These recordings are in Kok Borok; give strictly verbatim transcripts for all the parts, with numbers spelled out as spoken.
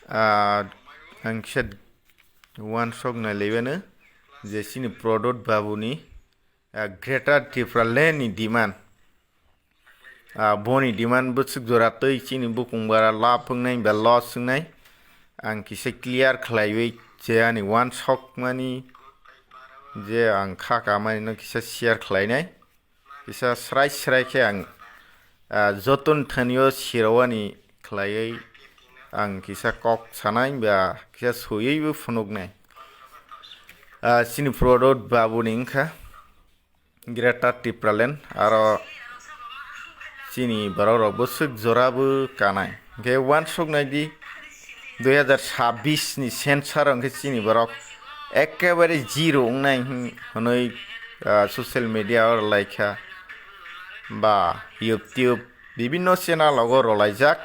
Ah, ang kisa uansuk nai laibano je chini Pradyot Babuni, ah, Greater Tipraland ni demand. Ah, boni demand bwswk jora twi chini bukung bara lab wngnai ba loss wngnai. Ang kisa clear khlaiwi je ani uansukmani je ang kha kamani no kisa share khlainai. Kisa srai srai khe ang, ah, joton thanio sirowani khlaiwi ang kisa kok sanai ba kisa soiwi bo phunuknai. Ah, chini Pradyot Babuni wngkha Greater Tipraland, aro chini borok rok bwswk jora bo kanai. Hwnkhe uansuk nai di, dui hazar sabbish ni census o hwnkhe chini borok ekkebare zero wngnai hwn-, hwnwi, ah, social media o rwlaikha ba YouTube bibinno channel rogo rwlaijak.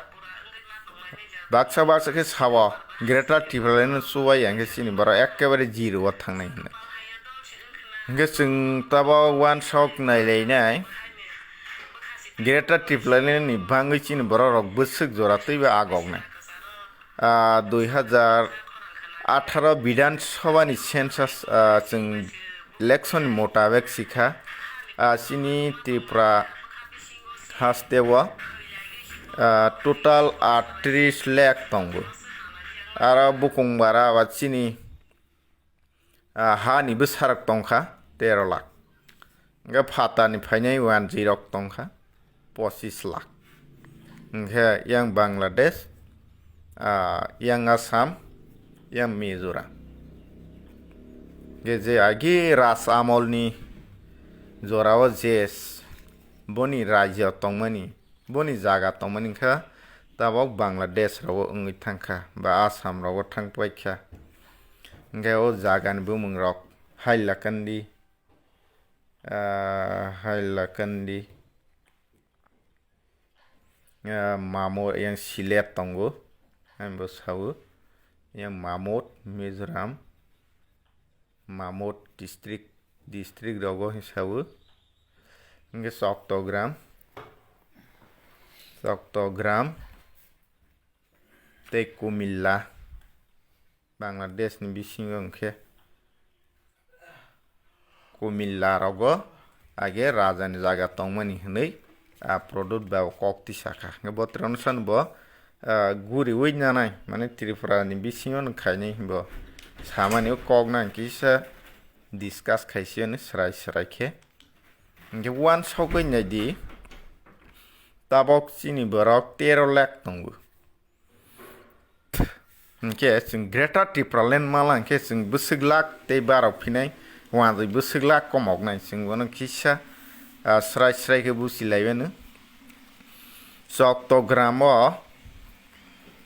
Baksa baksa khe sao Greater Tipraland no chubai ya hwnkhe chini borok ekkebare zero o thangnai hwnwi. Hwnkhe chwng tabok uansuk nailainai Greater Tipraland ni bangwi chini borok rok bwswk jora twibo agoknai. Ah, dui hazar atharo Bidhan Sabha ni census, ah, chwng election ni motabek sikha, ah, chini Tripura haste o, ah, total aatris lakh tongo. Aro bukung bara ba chini, ah, ha ni bwsarok tongkha tero lakh. Hwnkhe phatani phainai wanjwi rok tongkha pochis lakh. Hwnkhe yang Bangladesh, ah, yang Assam, yang Mizoram. Hwnkhe je agi Raj amol ni jorao je s-, boni rajyo tongmani, boni jaga tongmani wngkha tabok Bangladesh rogo wngwi thangkha ba Assam rogo thangpaikha. Hwnkhe o jagani bumung rok Hailakandi, ah, Hailakandi, ah, Mamot, yang Sylhet tongo, ang bo sao, yang Mamot, Mizoram, Mamot district, district rogo hwnwi sao, hwnkhe Chottogram, Chottogram, tei Kumilla, Bangladesh ni bisingo hwnkhe Kumilla rogo age rajani jaga tongmani hwnwi, ah, Pradyot Baba kok tisakha. Hwnkhe bo Tranasan bo, ah, guriwi nanai, mane Tripura ni bisingo no khainai bo samani o kok nang kisa discuss khaisiyani srai srai khe. Hwnkhe uansukwi naidi, tabok chini borok tero lakh tongo. Hwnkhe chwng Greater Tipraland mala hwnkhe chwng bwswk lakh tei barok phinai, wanjwi bwswk lakh komoknai, chwng bono kisa, ah, srai srai khe buchi laibano. Chottogram o,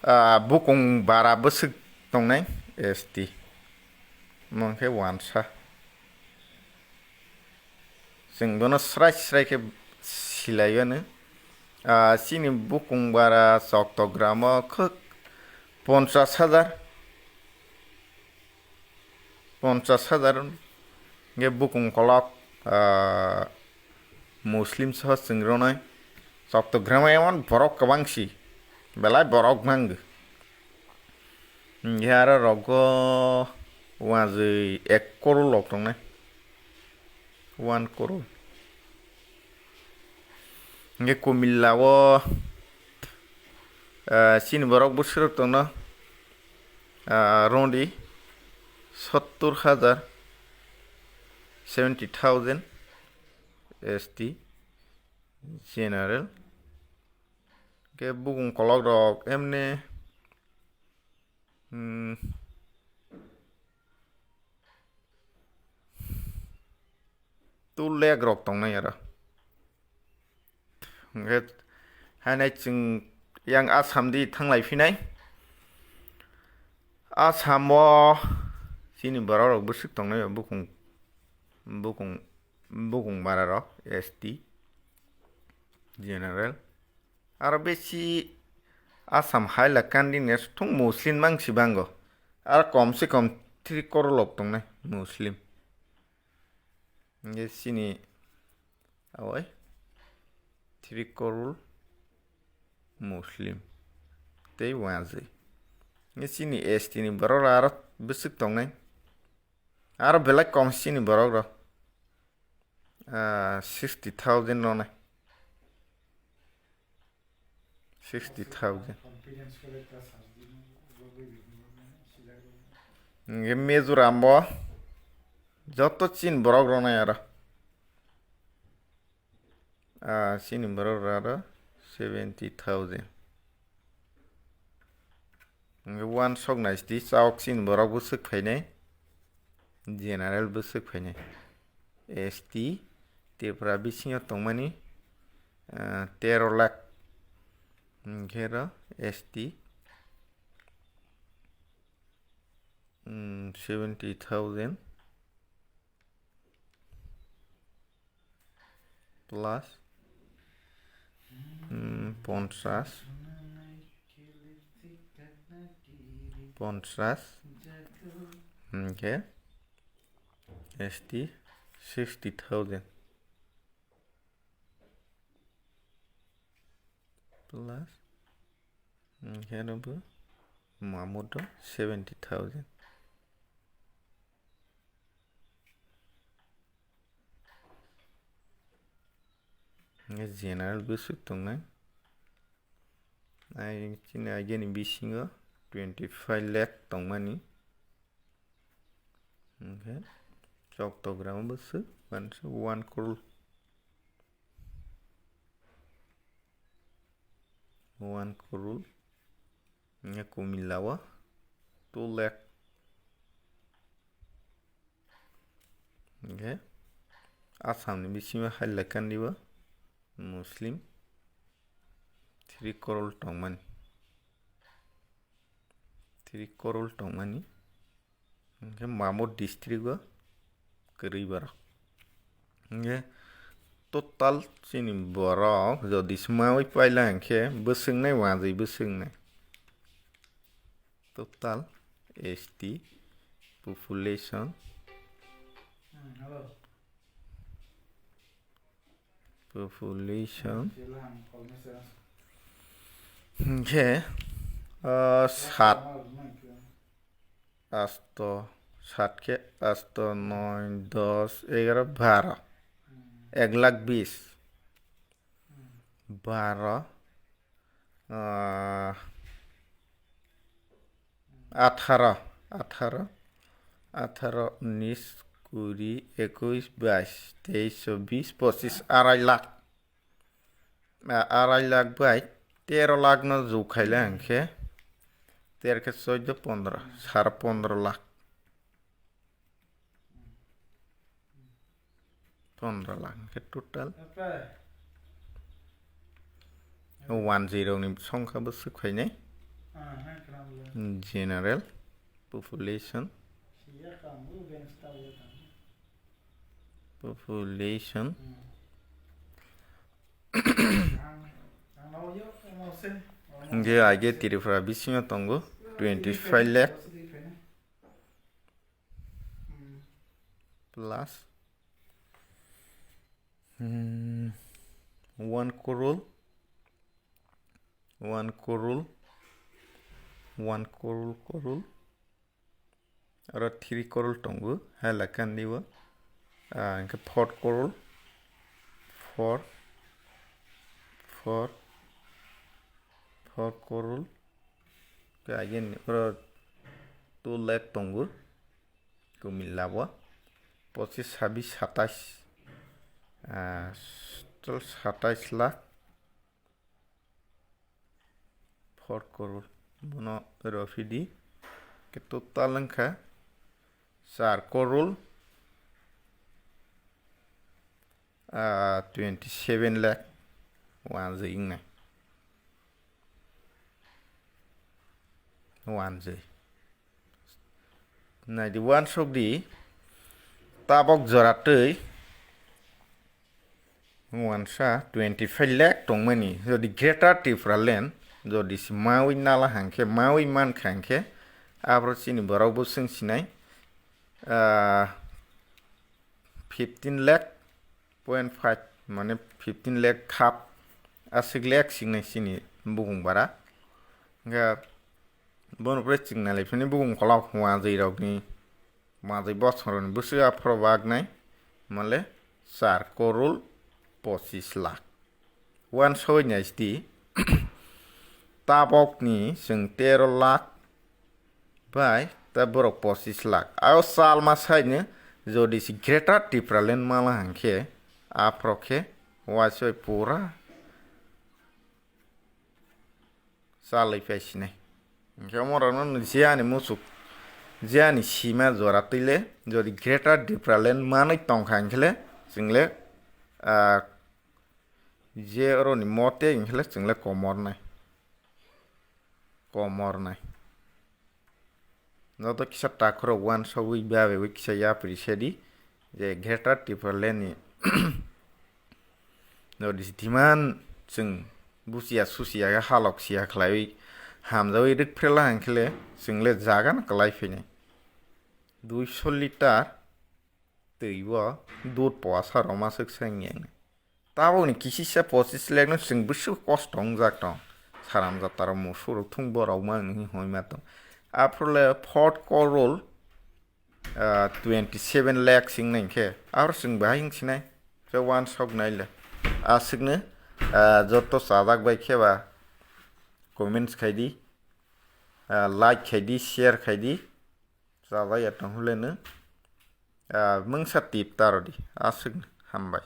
ah, bukung bara bwswk tongnai S T. Omo khe uansa. Chwng bono srai srai khe silaiyano. Ah, chini bukung bara Chottogram o khwk ponchas hajar, ponchas hajar hwnkhe bukung kolok, ah, Muslim soho chwng ronai. Chottogram o emon borok kwbang si, belai borok nangw. Hwnkhe aro rogo wanjwi ek koror lok tongnai. One koror. Hwnkhe Kumilla o, ah, chini borok bwswk rok tongno, ah, rondi sottor hajar, seventy thousand S T general. Hwnkhe bukung kolok rok emne, hmm, two lakh rok tongnai aro. Hwnkhe hainai chwng yang Assam di thanglai phinai. Assam o chini borok rok bwswk tongnai bukung, bukung, bukung bara rok S T general. Aro besi Assam Hailakandi ni thung Muslim bangsi bango. Aro kom se kom three koror lok tongnai Muslim. Hwnkhe chini awai three koror Muslim tei wanjwi. Ni chini S T ni borok rok aro bwswk tongnai. Aro belai kom chini borok rok. Ah, sixty thousand rwnai. Sixty thousand. Hingke Mizoram o joto chini borok rwnai aro. Ah, chini borok rok aro seventy thousand. Hingke uansok nai sidi, chaok chini borok bwswk phainai, general bwswk phainai. S T Tripura bisingo tongmani, ah, tero lakh. Hingke ro S T, mm, seventy thousand. Plus, mm, ponchas, ponchas, hingke S T sixty thousand. Plus, hingke aro bo mamut o seventy thousand. Hingke general bwswk tongnai. Ai, chini ageni bisingo twenty five lakh tongmani. Hingke Chottogram bwswk, one crore. One crore. Hingke Kumilla o two lakh. Hingke Assam ni bisingo hai lekha ni bo Muslim three crore tongmani. Three crore tongmani. Hingke Mamut district o kwrwi borok. Hingke total chini borok jodi smawi paila hingke bwswknai, wajwi bwswknai. Total S T population. Population. Hingke, ah, sat, asto, sat khe asto, noi, dos, egaro, baro. Ek lakh bis. Baro, ah, atharo, atharo, atharo, unis, kuri, ekuis, bais, teis, chobis, pochis, arai lakh. A-, arai lakh bai tero lakh no jug khaile hingkhe, tero khe choido pondro, sare pondro lakh. Pondro lakh hingkhe total. O one zero ni songkha bo swk khainai. General population. Population. Hingkhe age Tripura bisingo tongo twenty five lakh. Plus, hmm, one crore, one crore, one crore, crore. Oro three crore tongo, hai lakha ni o. Ah, hingkhe four crore, four, four, four crore. Khe again oro two lakh tongo. Kumilla bo pochis, sabis, satais, ah, total satais lakh, four crore. Bono rw phi di. Khe total wngkha char crore, ah, twenty seven lakh wanjwi wngnai. Wanjwi. Naidi wansuk di, tabok jora twi wansa twenty five lakh tongmani, jodi Greater Tripura Land, jodi se mawi nala hangkhe, mawi mankha hangkhe, abro chini borok bo swng sinai, ah, fifteen lakh point five, mane fifteen lakh khap, aswk lakh singnai chini bukung bara. Hingkhe Bono pore chwng nai lai phini bukung kolok majwi rokni, majwi bosong rokni bwswk aphro baknai male char korol pochis lakh. Uansugwi naisdi, tabokni chwng tero lakh bai ta borok pochis lakh. Ao salma saino jodi se Greater Tipraland mala hwnkhe, aphro khe uaisoi pura chalwi phai sinai. Hwnkhe omorokno je ani muchuk, je ani sima jora twile, jodi Greater Tipraland manwi tongkha hwnkhe le, chwng le, ah, je oroni mote hwnkhe le chwng le komornai. Komornai. Joto kisa takhurok uansugwi babewi kisa yapri sedi je Greater Tipraland ni jodi se demand chwng buchiya suchiya khe halok siya khlaiwi hamjawi rwkphrela hwnkhe le chwng le jaga no kwlai phinai. Duiso litar twi o dud poisa roma swk se wngya wngnai. Tabokni kisisa pochis lakh no chwng bwswk kosto wngjak tong. Saram jataro musurok thung borok ma wngwi hoi ma tong. Aphuru le four korol, ah, twenty seven lakh sing nai khe. Aphuru chwng bahai wng sinai. Khe uansuk nai le. Aswkno, ah, joto chajak bai khe ba comments khai di. Ah, like khai di, share khai di. Chajak ya tong hwle no. Ah, mungsa tip ta rw di. Aswk hambai.